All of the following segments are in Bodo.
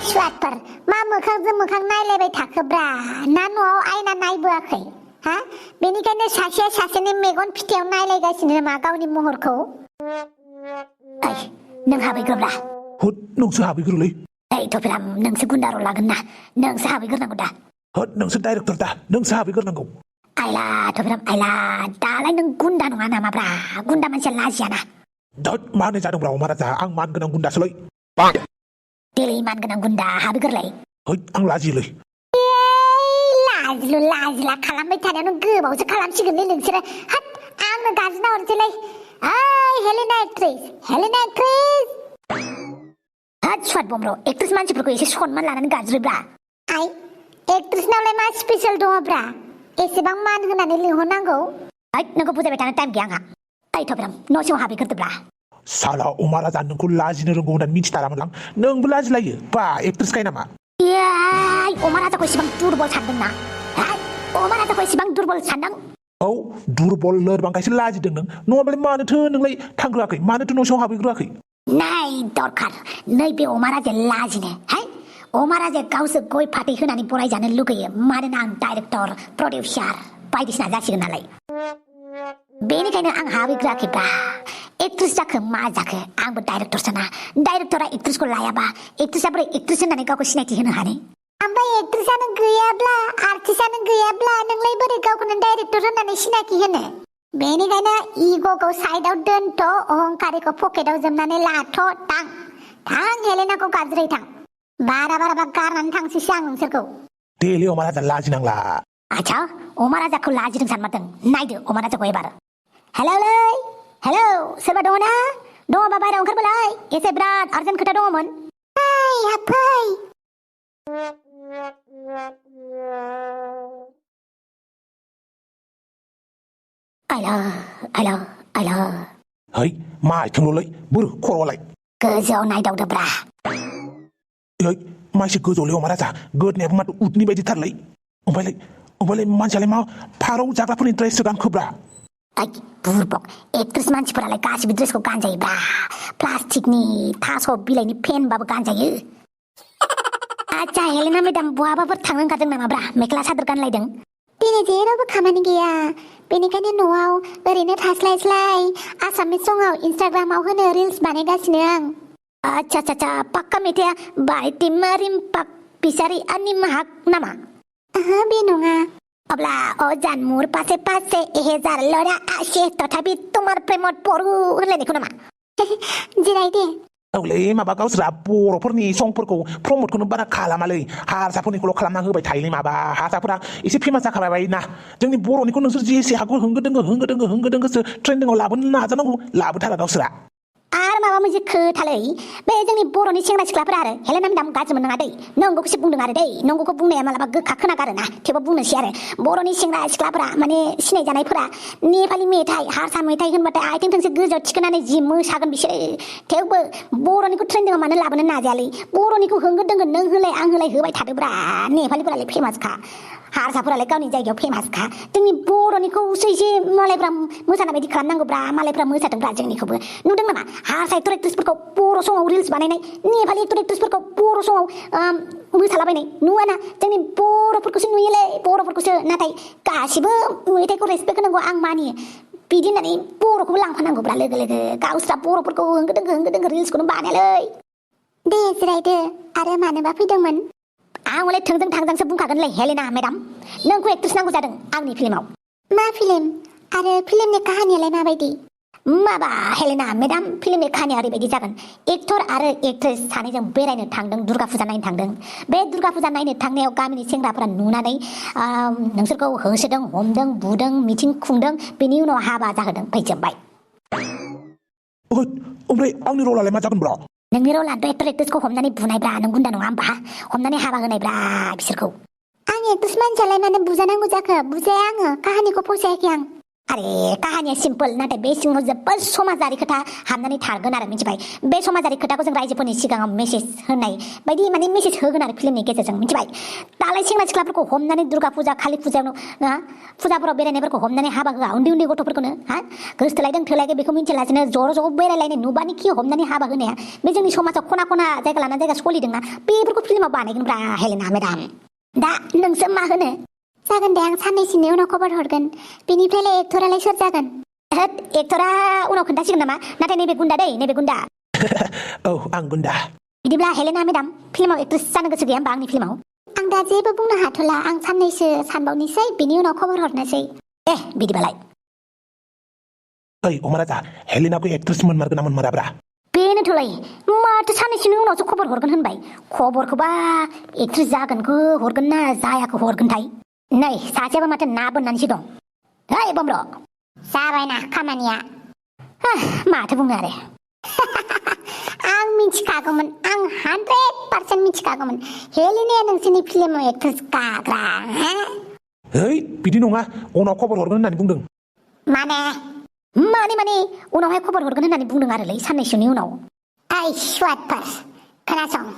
स्वादफोर मा मोखांजों मोखां नायलायबाय थाखोब्रा ना न'आव आयना नायबोआखै हा बेनिखायनो सासेया सासेनि मेगन फिथायाव नायलायगासिनो नामा गावनि महरखौ ओइ नों हाबैग्रोब्रा होद नोंसो हाबैग्रोलै ओइ थफिराम नोंसो गुन्दाराव लागोन ना नोंसो हाबैग्रोनांगौ दा होद नोंसो डाइरेक्टर दा नोंसो हाबैग्रोनांगौ आइला थफिराम आइला दालाय नों गुन्दा नङा नामाब्रा गुन्दा मानसिया लाजियाना होद मानो जादोंब्रा अमा राजा आं मान गोनां गुन्दासोलै देलै मान गोनां गुन्दा हाबैग्रोलाय होद आं लाजियोलै लाजिलु लाजिला खालामबाय थानायावनो गोबावसो खालामसिगोनलै नोंसोरो हाट आंनो गाज्रिना हरसैलै ओइ हेलेना एक्ट्रेस हाट स्वाद बमब्र एक्ट्रेस मानसिफोरखौ एसे सनमान लानानै गाज्रिब्रा आइ एक्ट्रेसनावलाय मा स्पेशल दङब्रा एसेबां मान होनानै लिंहरनांगौ हैद नोंखौ बुजायबाय थानो टाइम गैया आंहा ओइ थफिराम न' सिङाव हाबैग्रोदोब्रा साला अमा राजा नोंखौ लाजिनो रोंगौ होननानै मिथिथारामोन आं नोंबो लाजिलायो बा एक्ट्रेसखाय नामा याय अमा राजाखौ इसेबां दुरबल सानदोंना अमा राजाखौ इसेबां दुरबल सानदों औ दुरबल लोरबांखायसो लाजिदों नों नङाबालाय मानोथो नोंलाय थांग्रोआखै मानोथो न' सिङाव हाबैग्रोआखै नाय दरखार नैबे अमा राजाया लाजिनो है अमा राजाया गावसो गय फाथै होनानै बरायजानो लुगैयो मानोना आं डाइरेक्टर प्रडिउसार बायदिसिना जासिगोन नालाय बेनिखायनो आं हाबैग्रोआखैब्रा एक्ट्रेस जाखो मा जाखो आंबो डाइरेक्टरसोना डाइरेक्टरा एक्ट्रेसखौ लायाबा एक्ट्रेसआ बोरै एक्ट्रेस होननानै गावखौ सिनायथि होनो हानो ओमफ्राय एक्ट्रेसआनो गैयाब्ला आर्टिस्टआनो गैयाब्ला नोंलाय बोरै गावखौनो डाइरेक्टर होननानै सिनायथि होनो बेनिखायनो इग'खौ साइडआव दोनथ' अहंकारिखौ पकेटाव जोमनानै लाथ' थां हेलेनाखौ गाज्रि थां बारा गारनानै थांसैसो आं नोंसोरखौ देलै अमा राजा लाजिनांला आच्छा अमा राजाखौ लाजिदों सानमारदों नायदो अमा राजाखौ एबार हेलौ सोरबा दङ ना दङबा बायरायाव ओंखारबोलाय एसे बिराद आर्जेन्ट खोथा दङमोन हाबफै आइला है मा आइथेंल'लै बोरो खर'आलाय गोजौआव नायदावदोब्रा है मा एसे गोजौलै अमा राजा गोदनायाबो माथो उदनि बायदिथारलै ओमफ्रायलाय मानसियालाय मा फारौ जाग्राफोरनि ड्रेससो गानखोब्रा बुरबक एक्ट्रेस मानसिफोरालाय गासिबो ड्रेसखौ गानजायोब्रा प्लास्टिकनि थास' बिलाइनि फेनबाबो गानजायो आच्छा हेलेना मेडाम बहाबाफोर थांनो ओंखारदों नामाब्रा मेख्ला सादोर गानलायदों दिनै जेरावबो खामानि गैया बेनिखायनो न'आव ओरैनो थास्लायस्लाय आसामिस सङाव इन्सटाग्रामाव होनो रिल्स बानायगासिनो आं आच्छा पाक्का मेथाइया बायटिमा रिमपाक पिसारि आनि माहाक नामा ओहो बे नङा अब्ला जानमुर पासे एहेजार लड़ा आशे तथापि तुम्हार प्रेमत परू होनलायनायखौ नामा जिराय दे औलै माबा गावसोरा बर'फोरनि संफोरखौ प्रमटखौनो बारा खालामालै हारसाफोरनिखौल' खालामना होबाय थायोलै माबा हारसाफोरा एसे फेमास जाखाबाय ना जोंनि बर'निखौ नोंसोर जे एसे हागौ होंगो दोंगोसो ट्रेन्डिंआव लाबोनो नाजानांगौ लाबोथारा गावसोरा आरो माबा मोनसे खोथालै बे जोंनि बर'नि सेंग्रा सिख्लाफोरा आरो हेलेना मेडाम गाज्रि मोननाङा दै नंगौखौसो बुंदों आरो दै नंगौखौ बुंनाया मालाबा गोखा खोनागारोना थेवबो बुंनोसै आरो बर'नि सेंग्रा सिख्लाफोरा माने सिनायजानायफोरा नेपालि मेथाइ हारसा मेथाइ होनबाथाय आथिं थोंसे गोजौआव थिखोनानै जि मोसागोन बिसोरो थेवबो बर'निखौ ट्रेन्डिंआव मानो लाबोनो नाजायालै बर'निखौ होंगो दोंगो नों होलाय आं होलाय होबाय थादोब्रा नेपालिफोरालाय फेमासखा हारसाफोरालाय गावनि जायगायाव फेमासखा जोंनि बर'निखौसो एसे मालायफ्रा मोसानाय बायदि खालामनांगौब्रा मालायफ्रा मोसादोंब्रा जोंनिखौबो नुदों नामा हारसा एक्टर एक्ट्रेसफोरखौ बर' सङाव रिल्स बानायनाय नेपालि एक्टर एक्ट्रेसफोरखौ बर' सङाव मोसालाबायनाय नुवाना जोंनि बर'फोरखौसो नुयोलै बर'फोरखौसो नाथाय गासिबो मेथाइखौ रेसपेक्ट होनांगौ आं मानियो बिदि होननानै बर'खौबो लांफानांगौब्रा लोगो गावस्रा बर'फोरखौ होंगो दोंगो रिल्सखौनो बानायालै दे जिरायदो आरो मानोबा फैदोंमोन आं हले थोंजों थांजोंसो बुंखागोनलै हेलेना मेडाम नोंखौ एक्ट्रेस नांगौ जादों आंनि फिल्माव मा फिल्म आरो फिल्मनि काहानियालाय माबायदि माबा हेलेना मेडाम फिल्मनि काहानिया ओरैबायदि जागोन एक्टर आरो एक्ट्रेस सानैजों बेरायनो थांदों दुर्गा फुजा नायनो थांदों बे दुर्गा फुजा नायनो थांनायाव गामिनि सेंग्राफोरा नुनानै नोंसोरखौ होसोदों हमदों बुदों मिथिं खुंदों बेनि उनाव हाबा जाहोदों फैजोबबाय ओमफ्राय आंनि रलालाय मा जागोन ब्रा नोंनि रलाथ' एक्टर एक्ट्रेसखौ हमनानै बुनायब्रा नों गुन्दा नङा होमबा हमनानै हाबा होनायब्रा बिसोरखौ आं एक्ट्रेस मानसियालाय मानो बुजानांगौ जाखो बुजाया आङो काहानिखौ फसायाखै आं आरे काहानिया सिम्पोल नाथाय बे सिङाव जोबोद समाजारि खोथा हाबनानै थागोन आरो मिथिबाय बे समाजारि खोथाखौ जों रायजोफोरनि सिगाङाव मेसेज होनाय बायदि माने मेसेज होगोन आरो फिल्मनि गेजेरजों मिथिबाय दालाय सेंग्रा सिख्लाफोरखौ हमनानै दुर्गा फुजा कालि फुजायावनो ना फुजाफोराव बेरायनायफोरखौ हमनानै हाबा होआ उन्दै उन्दै गथ'फोरखौनो हा गोसथोलायदों थोलायगोन बेखौ मिन्थियालासेनो ज' बेरायलायनाय नुबानो खि हमनानै हाबा होनाया बे जोंनि समाजाव खना खना जायगा लाना जायगा सोलिदोंना बेफोरखौ फिल्माव बानायगोनब्रा हेलेना मेडाम दा नोंसो मा होनो जागोन दे आं साननैसोनि उनाव खबर हरगोन बेनिफ्रायलाय एक्टरालाय सोर जागोन एक्टरा उनाव खोन्थासिगोन नामा नाथाय नैबे गुन्दा दै नैबे गुन्दा औ आं गुन्दा बिदिब्ला हेलेना मेडाम फिल्माव एक्ट्रेस जानो गोसो गैया होमबा आंनि फिल्माव आं दा जेबो बुंनो हाथ'ला आं साननैसो सानबावनोसै बिनि उनाव खबर हरनोसै बिदिबालाय ओइ अमा राजा हेलेनाखौ एक्ट्रेस मोनमारगोन ना मोनमाराब्रा बेनोथ'लाय माथो साननैसोनि उनावसो खबर हरगोन होनबाय खबरखौबा एक्ट्रेस जागोनखौ हरगोन ना जायाखौ हरगोनथाय नै सासेयाबो माथो ना बोननानैसो दं ओइ बम्र जाबायना खामानिया माथो बुंनो आरो आं मिथिखागौमोन आं 100% मिथिखागौमन हेलेनाया नोंसोरनि फिल्माव एक्ट्रेस गाग्रा ओइ बिदि नङा उनाव खबर हरगोन होननानै बुंदों माने उनावहाय खबर हरगोन होननानै बुंदों आरोलै साननैसोनि उनाव ओइ स्वादफोर खोनासं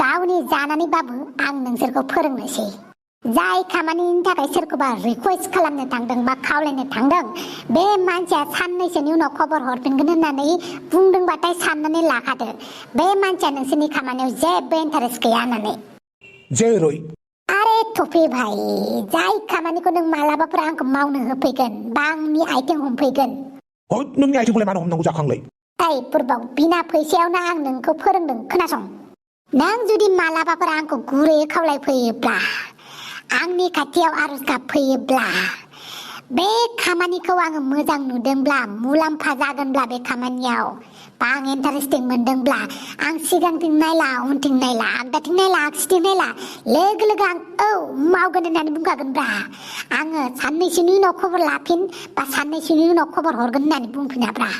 गावनि जानानैबाबो आं नोंसोरखौ फोरोंनोसै जाय खामानिनि थाखाय सोरखौबा रिक्वेस्ट खालामनो थांदों बा खावलायनो थांदों बे मानसिया साननैसोनि उनाव खबर हरफिनगोन होननानै बुंदोंबाथाय साननानै लाखादो बे मानसिया नोंसोरनि खामानियाव जेबो इन्टारेस्ट गैया होननानै जेरै आरे थफि भाइ जाय खामानिखौ नों मालाबाफोर आंखौ मावनो होफैगोन बा आंनि आइथिं हमफैगोन नोंनि आइथिंखौलाय मानो हमनांगौ जाखांलाय ओइ बुरबाव बिना फैसायावनो आं नोंखौ फोरोंदों खोनासं नों जुदि मालाबाफोर आंखौ गुरैयै खावलायफैयोब्ला आंनि खाथियाव आरज गाबफैयोब्ला बे खामानिखौ आङो मोजां नुदोंब्ला मुलाम्फा जागोनब्ला बे खामानियाव बा आं इन्टारेस्टिं मोनदोंब्ला आं सिगांथिं नायला उनथिं नायला आगदाथिं नायला आगसिथिं नायला लोगो आं औ मावगोन होननानै बुंखागोनब्रा आङो साननैसोनि उनाव खबर लाफिन बा साननैसोनि उनाव खबर हरगोन होननानै बुंफिनाब्रा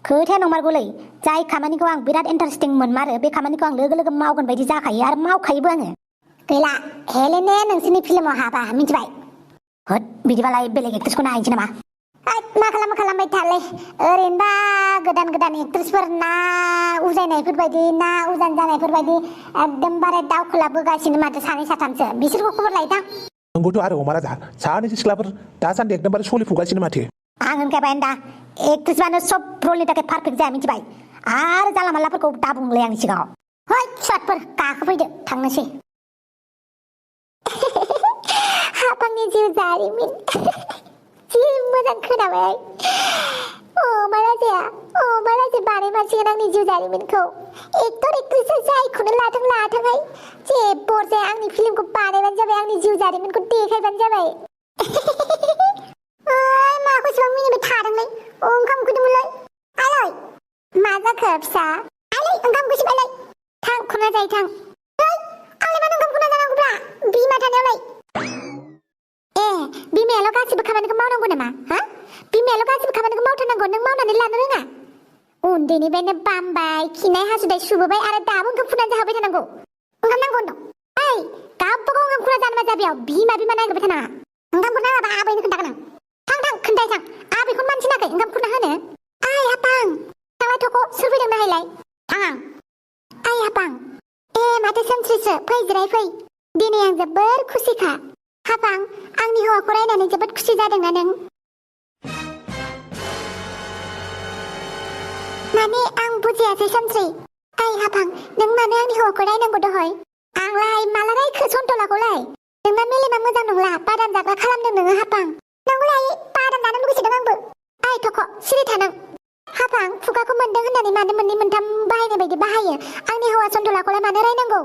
खोथाया नंमारगौलै जाय खामानिखौ आं बिराद इन्टारेस्टिं मोनमारो बे खामानिखौ आं लोगो मावगोन बायदि जाखायो आरो मावखायोबो आङो गैला हेलेनाया नोंसोरनि फिल्माव हाबा मिथिबाय होद बिदिबालाय बेलेग एक्ट्रेसखौ नायनोसै नामा मा खालामबाय थालै ओरैनोबा गोदान एक्ट्रेसफोर ना उजायनायफोरबायदि ना उजान जानायफोरबायदि एकदमबारे दावखोलाबोगासिनो माथो सानै साथामसो बिसोरखौ खबर लायदां नंगौथ' आरो अमा राजा सानैसो सिख्लाफोर दासान्दि एकदमबारे सोलिफुगासिनो माथो आं होनखाबाय दा एक्ट्रेसआनो सब रलनि थाखाय पारफेक्ट जाया मिथिबाय आरो जाला मालाफोरखौ दाबुंलाय आंनि सिगाङाव है फिसाफोर गाखोफैदो थांनोसै हाबांनि जिउ जारिमिन जि मोजां खोनाबाय अमा राजा बानायमारसिगोन आंनि जिउ जारिमिनखौ एक्टर एक्ट्रेसआ जायखौनो लाथोंहाय जेबो अरजाया आंनि फिल्मखौ बानायबानो जाबाय आंनि जिउ जारिमिनखौ देखायबानो जाबाय माखौ एसेबां मिनिबाय थादोंलै ओंखाम उखैदोंमोनलै आलै मा जाखो फिसा आलै ओंखाम उखैबायलै थां खुरना जायो थां आंलाय मानो ओंखाम खुरना जानांगौब्रा बिमा थानायावलाय बिमायाल' गासिबो खामानिखौ मावनांगौ नामा बिमायाल' गासिबो खामानिखौ मावथारनांगौ नों मावनानै लानो रोङा उन्दैनिफ्रायनो बामबाय खिनाय हासुदै सुबोबाय आरो दाबो ओंखाम खुरना जाहोबाय थानांगौ ओंखाम नांगौ होनदों गावबागाव ओंखाम खुरना जानो मा जाबाय बिमा नागिरबाय थानाङा ओंखाम खुरना होबा आबैनो खोन्थागोन आं थां खोन्थाय थां आबैखौनो मानसि नाखै ओंखाम खुरना होनो आइ हापां थांलाय थख' सोर फैदों नायलाय थां आं आइ हापां माथो सोमस्रिसो फै जिराय फै दिनै आं जोबोर खुसिखा हापां आंनि हौवाखौ रायनानै जोबोद खुसि जादोंना नों माने आं बुजियासै सोमस्रि आइ हापां नों मानो आंनि हौवाखौ रायनांगौ दहय आंलाय माला रायखो सन्थलाखौलाय नोंना मेलेमा मोजां नंला बादाम जाग्रा खालामदों नोङो हापां नंगौलाय बादाम जानो लुगैसोदों आंबो आइ थख' सिरि थानां हापां खुगाखौ मोनदों होननानै मानो मोननै मोनथाम बाहायनाय बायदि बाहायो आंनि हौवा सन्थलाखौलाय मानो रायनांगौ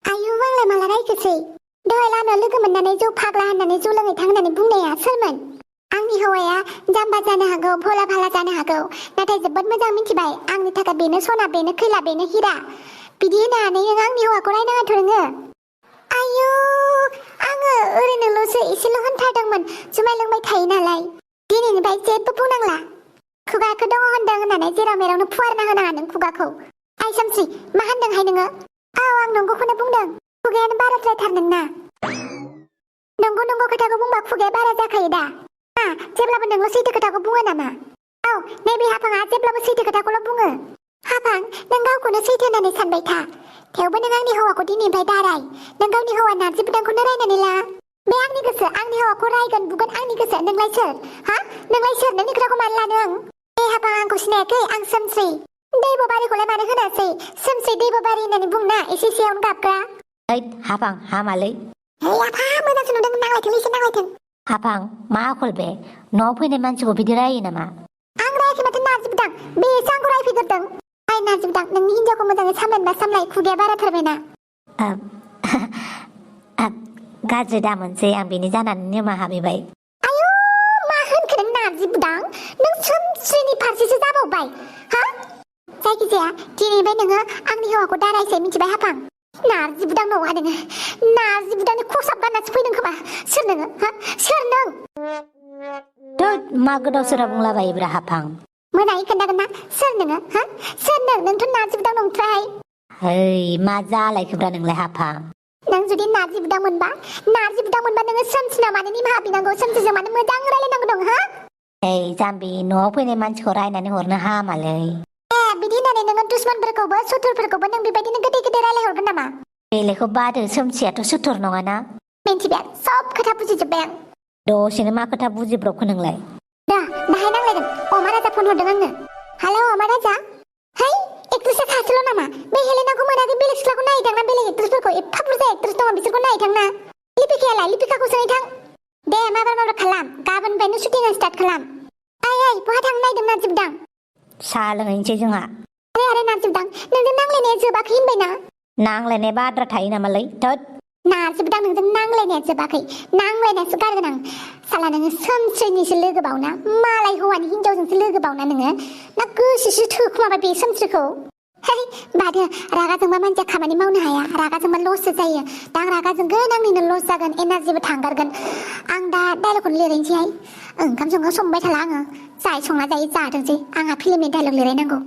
आयु आंलाय माला रायखोसै दहाय लामायाव लोगो मोननानै जौ फाग्ला होननानै जौ लोङै थां होननानै बुंनाया सोरमोन आंनि हौवाया जाम्बा जानो हागौ भोला भाला जानो हागौ नाथाय जोबोद मोजां मिथिबाय आंनि थाखाय बेनो सना बेनो खैला बेनो हिरा बिदि होननानै नों आंनि हौवाखौ रायनाङाथ' नोङो आयु आङो ओरैनोल'सो एसेल' होनथारदोंमोन जुमाय लोंबाय थायो नालाय दिनैनिफ्राय जेबो बुंनांला खुगाखौ दङ होनदों होननानै जेराव मेरावनो फुवारना होनाङा नों खुगाखौ आइ सोमस्रि मा होनदोंहाय नोङो आं नंगौखौनो बुंदों खुगायानो बाराद्रायथार नोंना नंगौ खोथाखौ बुंबा खुगाया बारा जाखायो दा जेब्लाबो नोंल' सैथो खोथाखौ बुङो नामा? औ नैबे हाफाङा जेब्लाबो सैथो खोथाखौल' बुङो। हाफां नों गावखौनो सैथो होननानै सानबाय था। थेवबो नों आंनि हौवाखौ दिनैनिफ्राय दाराय। नों गावनि हौवा नारजि बुदांखौनो रायनानै ला। बे आंनि गोसो, आंनि हौवाखौ रायगोन बुगोन आंनि गोसो। नोंलाय सोर? हा? नोंलाय सोर? नोंनि खोथाखौ मानो लानो आं? बे हाफां आंखौ सिनायाखै? आं सोमस्रि। दैब'बारिखौलाय मानो होनासै? सोमस्रि दैब'बारि होननानै बुंना एसे एसेयावनो गाबग्रा। ओइ हाफां हामालै। हे आफा मोजांसो नुदों, नांलायथों एसे नांलायथों। हाफां मा आखल बे? न'आव फैनाय मानसिखौ बिदि रायो नामा? आं रायाखै माथो नारजि बुदां, बेसो आंखौ रायफैग्रोदों। आइ नारजि बुदां, नोंनि हिन्जावखौ मोजाङै सामलायनोबा सामलाय, खुगाया बाराथारबायना। गाज्रि दामोनसै, आं बेनि जानानै निमाहा बिबाय। आयु मा होनखो नों नारजि बुदां? नों सोमस्रिनि फारसेसो जाबावबाय। हा? जायखिजाया दिनैनिफ्राय नोङो आंनि हौवाखौ दारायसै, मिथिबाय हाफां? नारजि बुदां नङा नोङो, नारजि बुदांनि खसाब गाननासो फैदों खोमा। सोर नोङो? हा? सोर नों? थोद मा गोदाव सोराव बुंलाबायोब्रा हाफां। मोनायै खोन्थागोन ना? सोर नोङो? हा? सोर नों? नोंथ' नारजि बुदां नंथ्राय। ओइ मा जालायखोब्रा नोंलाय हाफां? नों जुदि नारजि बुदां मोनबा नोङो सोमस्रिनाव मानो निमाहा बिनांगौ? सोमस्रिजों मानो मोजां रायलायनांगौ दं? हा? ओइ जाम्बि, न'आव फैनाय मानसिखौ रायनानै हरनो हामालै। बिदि होननानै नोङो दुश्मनफोरखौबो सुथुरफोरखौबो नों बेबायदिनो गोदै गोदै रायलायहरगोन नामा? बेलेगखौ बादो, सोमसियाथ' सुथुर नङाना। मिन्थिबाय, सब खोथा बुजिजोब्बाय आं। दसेनो मा खोथा बुजिब्रबखो नोंलाय? दाहाय नांलायगोन। अमा राजा फन हरदों आंनो। हेलौ अमा राजा? है एक्ट्रेसा सासेल' नामा? बे हेलेनाखौ मोनाखै, बेलेग सिख्लाखौ नायहैथां ना, बेलेग एक्ट्रेसफोरखौ। एफा बुरजा एक्ट्रेस दङ, बिसोरखौ नायहैथां ना। लिपिकायालाय? लिपिकाखौ सोंहैथां। दे माबार खालाम, गाबोननिफ्रायनो शुटिंआ स्टार्ट खालाम। ओइ बहा थांनो नायदों नारजि बुदां? साहा लोंहैनोसै जोंहा। आरे नारजि बुदां, नोंजों नांलायनाया जोबाखै होनबायना? नांलायनायबा आद्रा थायो नामालै? थोद नारजि बुदां, नोंजों नांलायनाया जोबाखै, नांलायनायासो गारगोन आं। साला नोङो सोमस्रिनिसो लोगो बावना, मालाय हौवानि हिनजावजोंसो लोगो बावना नोङो। ना गोसोसो थोखुमाबाय बे सोमस्रिखौ? है बादो, रागा जोंबा मानसिया खामानि मावनो हाया, रागा जोंबा लससो जायो। दा आं रागा जोंगोन, आंनिनो लस जागोन, एनार्जिबो थांगारगोन। आं दा डायलगखौनो लिरहैनोसैहाय। ओंखाम संबाय थाला आङो। जाय संना जायो जाथोंसै, आंहा फिल्मनि डायलग लिरहैनांगौ।